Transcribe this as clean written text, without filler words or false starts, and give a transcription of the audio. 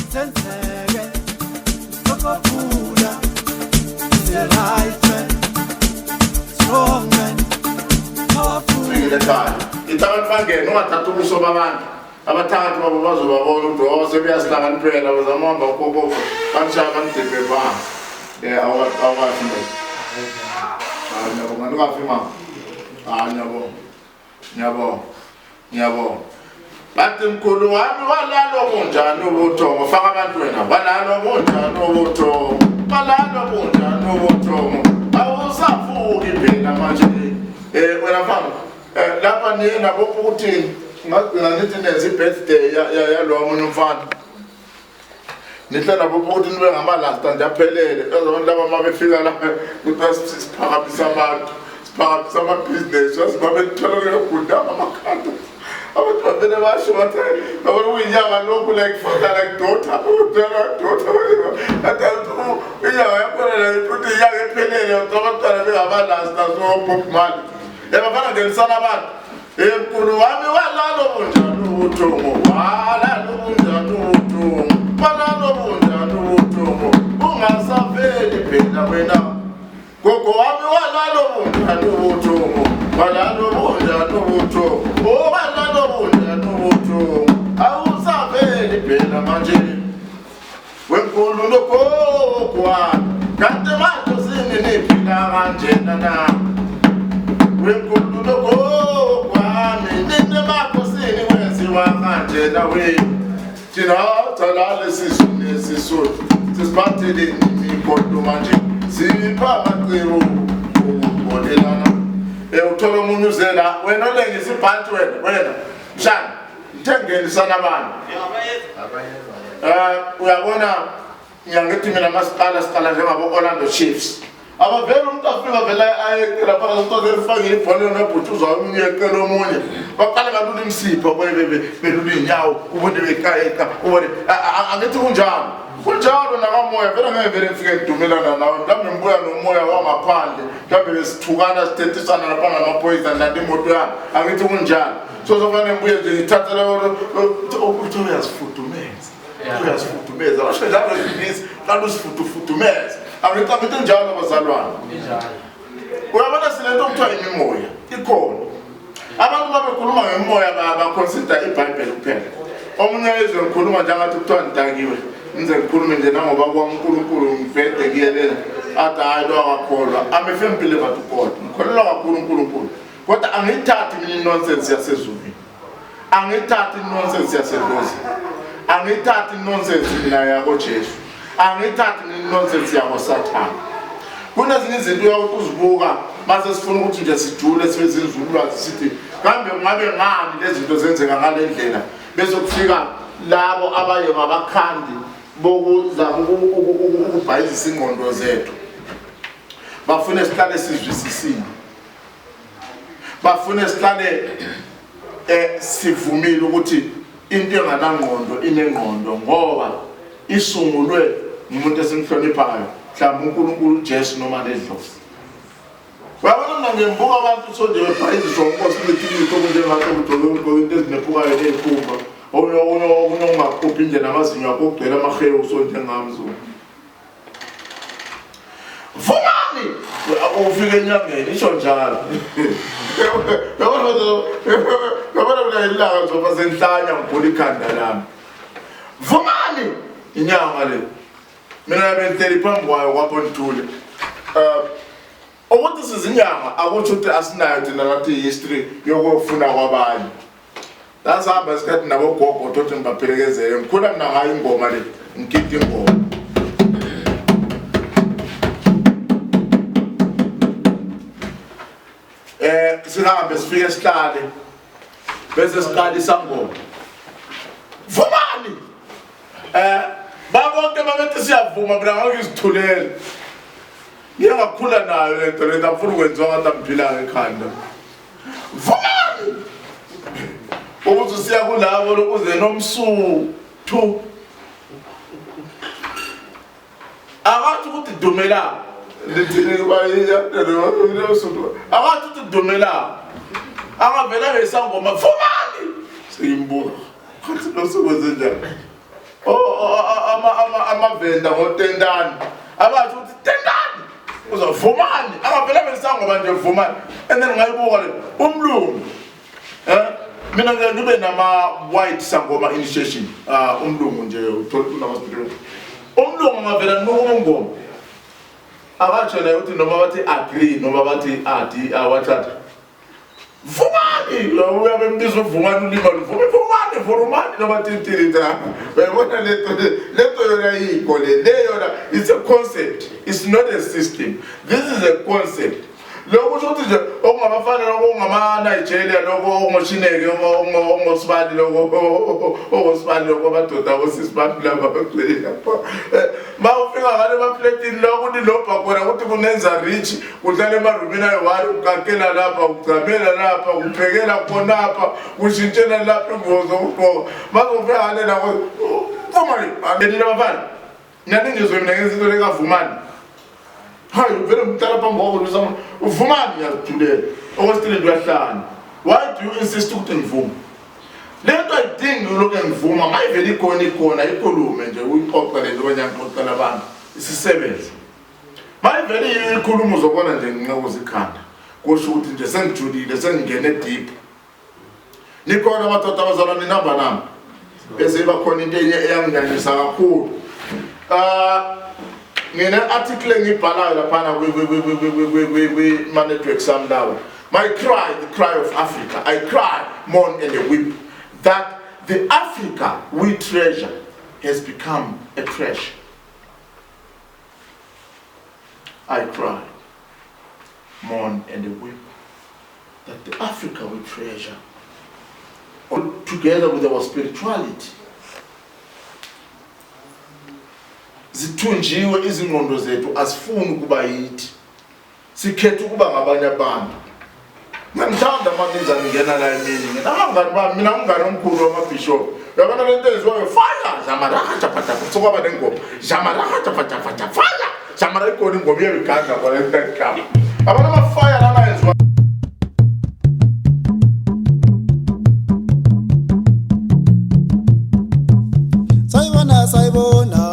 Senzeke Sokobula is the right man, strong man, powerful. Fikile ekhaya. Ithi abantu bangene ungathathi ubuso babantu. Abathakathi babo bazobabona ukuthi oh sebeyasihlakaniphela bazama uhamba ukokoko banishaya banidebhe phansi. Eh awukafi ndoda. Hayi ngiyabonga ningafi mama. Hayi ngiyabonga. Ngiyabonga. Ngiyabonga. Bathi mkhulu wami walalo kunjani ubuthongo faka abantu wena walalo kunjani ubuthongo walalo kunjani ubuthongo awusavuki phela manje eh wena mfana eh, lapha niye nabo ukuthi ngagcina nithi nenza i-birthday yalo omunye umfana nihle nabo ukuthi nibe ngamalasta nje aphelele ezabantu laba uma befika la kuthiwa siphakamisa abantu siphakamisa amabhizinesi wazi babethola ngegundama amakhanda abantu bavele basho bathi babona kuyinyanga lokhu like father like daughter daughter inyanga yakhona like uthi inyanga ephelele abantwana bengamalasta so Bob Marley yabafana ngenisana abantu Mkhulu wami walalo bunjani ubuthongo walalo bunjani ubuthongo walalo bunjani ubuthongo ungasaveli phela wena gogo wami walalo bunjani ubuthongo walalo bunjani ubuthongo walalo bunjani ubuthongo awusaveli phela manje wemkhulu nogogo wami kanti manje sini niphila kanjena na wemkhulu nogogo wami nini emakhosini kwenziwa kanjena we thina thalale sisu nesisuthu sisiphathele imikhonto manje sipha amacebo ukubolelana um uthola omunye uze la wena olengisa ibhanti wena wena mshana Mthengenisana abantu. Eh uyabona ngiyangithi mina masiqala siqala njengabo Orlando Chiefs. Abavele umuntu afika vele ayecela phakathi kodwa elifakile ibhola nobhutshuzwa omunye ecela omunye. Baqala balula imisipha boye belula inyawo ubone beqayeqa ubone angithi kunjalo. Kunjalo nakamoya vele ngeke vele ngifike ngidumelana nawe mhlawumbe ngibuya nomoya wangaphandle mhlawumbe besithukana sithethisana lapha ngamaphoyisa nilanda imoto yami angithi kunjalo. So sofanele ngibuye nje ngithathe ukuthi uyazifudumeza. Uyazifudumeza. Washo njalo isingisi, qala uzifudufudumeza. Angithi angithi njalo bazalwane. Uyabona sinento okuthiwa imimoya ikhona. Abantu uma bekhuluma ngemimoya baconsider iBhayibheli kuphela. Omunye ezwe ngikhuluma njengathi kuthiwa ngidakiwe. Ngize ngikhulume nje nangoba kwaNkulunkulu ngibhede kuyelela. Athi hayi lo akakholwa. I'm a firm believer to God. Ngikholelwa kakhulu uNkulunkulu. Kodwa angiyithathi mina inonsense yasezulwini. Angiyithathi inonsense yasedlozini. Angiyithathi inonsense mina yakoJesu. Angiyithathi mina inonsense yakoSathane. Kunezinye izinto uyakuthi uzibuka mase sifuna ukuthi nje sijule sibe zinzululwazi sithi kambe kungabe ngani lezi zinto zenzeka ngale ndlela bese kufika labo abaye ngabakhandi bokuzama ukubhayizisa ingqondo zethu bafune sihlale sizwisisile bafune sihlale eh sivumile ukuthi into enganangqondo inengqondo ngoba isungulwe ngumuntu esimhloniphayo mhlawumbe uNkulunkulu uJesu noma ledlozi uyabona mina ngiyembuka abantu so nje bebhayiziswa unkosi lethimitho okunjengathi okugcoke ugcoke into ezinephukayo ney'khumba okunye okunye okunye okungaquphi nje namazinyo akho okugcwele amahewu so njengami so Vumani ufike enyangeni isho njalo. Yabona mina ilanga ngizoba senhlanya ngigula ikhanda lami. Vumani inyanga le. Mina bengihleli phambi kwayo kwakho Ntuli. Eh ukuthi sizinyanga akutsho ukuthi asinayo thina nathi history yokufuna kwabanye. Sasihamba isikhathi nabogogo thothi ngibaphelekezele ngikhula mina ngayo ingoma le ngigida ingoma. Eh sihambe sifike sihlale bese siqala isangoma. Vumani! Eh babonke babethi siyavuma mina ngangizithulela. Ngiye ngakhula nayo lento lento angifuni ukwenziwa ngathi angiphilayo ekhanda. Vumani! Ukuthi usiya kulabo lokuze nomsuthu. Akathi ukuthi dumela. Lithini bayiyadelo Akathi ukuthi dumela. Angavela ngesangoma vumani. Seyimbuka. Khathi lo sekwenze njani? Amavenda ngotendani abathi ukuthi tendani uzovumani angavele abe nje vumani and then ngayibuka le umlungu mina ngeke ngibe nama white sangoma initiation umlungu nje uthola unama spirit umlungu angavela nuka umngoma akatsho naye ukuthi noma bathi agree noma bathi adi awathatha vumani uyabe mbiza uvumani ulima luvume vumani vurumani noma tintini ta uyabona lento lento yona yikho le le yona it's a concept, it's not a system. This is a concept. Lokho kusho ukuthi nje okungabafana lokho okungama-Nigeria lokho okungoshineke okungosibali lokho okosibali lokho amadoda abosisi bami laba bagcwele lapha. Ma ufika ngale emafletini lokho ukuthi lobha khona ukuthi kunenza rich kuhlala emarumini ayi-one ukakela lapha ugcamela lapha kuphekela khonapha kushintshela lapha ingubo zokugqoka mazofika ngale nako vumani nina bafana nani ngizwe mina ngenza into lekavumani. Hayi vele mhlala phambi kwakho lusama uvumani ngiyazithulela okwesitile uyahlanya. Why do you insist ukuthi ngivume le nto? Ayidingi ulokhu engivuma mayivele ikhona ikhona ikhulume nje uyixoxe le nto abanye ngixoxela abantu isisebenze mayivele ikhuluma uzobona nje nginqekuza ikhanda kusho ukuthi nje sengijulile sengingene deep. Nikhona amadoda abazalwane ninamba nami bese iba khona into enye eyanginyanyisa kakhulu. Ngine article engibhalayo laphana kwi-network sami lawo. My cry, the cry of Africa, I cry, mourn and weep that the Africa we treasure has become a trash. I cry, mourn and weep that the Africa we treasure, together with our spirituality, zithunjiwe izingqondo zethu asifuni ukuba yithi sikhetha ukuba ngabanye abantu. Ngiyangithanda manje njani ngena la emini nginabangani bami mina umngane omkhulu wamabhishop uyabona lento eyenziwayo fire jamaraha japajapa sokwaba nengoma jamaraha japajapa fire jamara ikhona ingoma iyayiganga khona igama abantu amafire lana yenziwa. Sayibona, sayibona.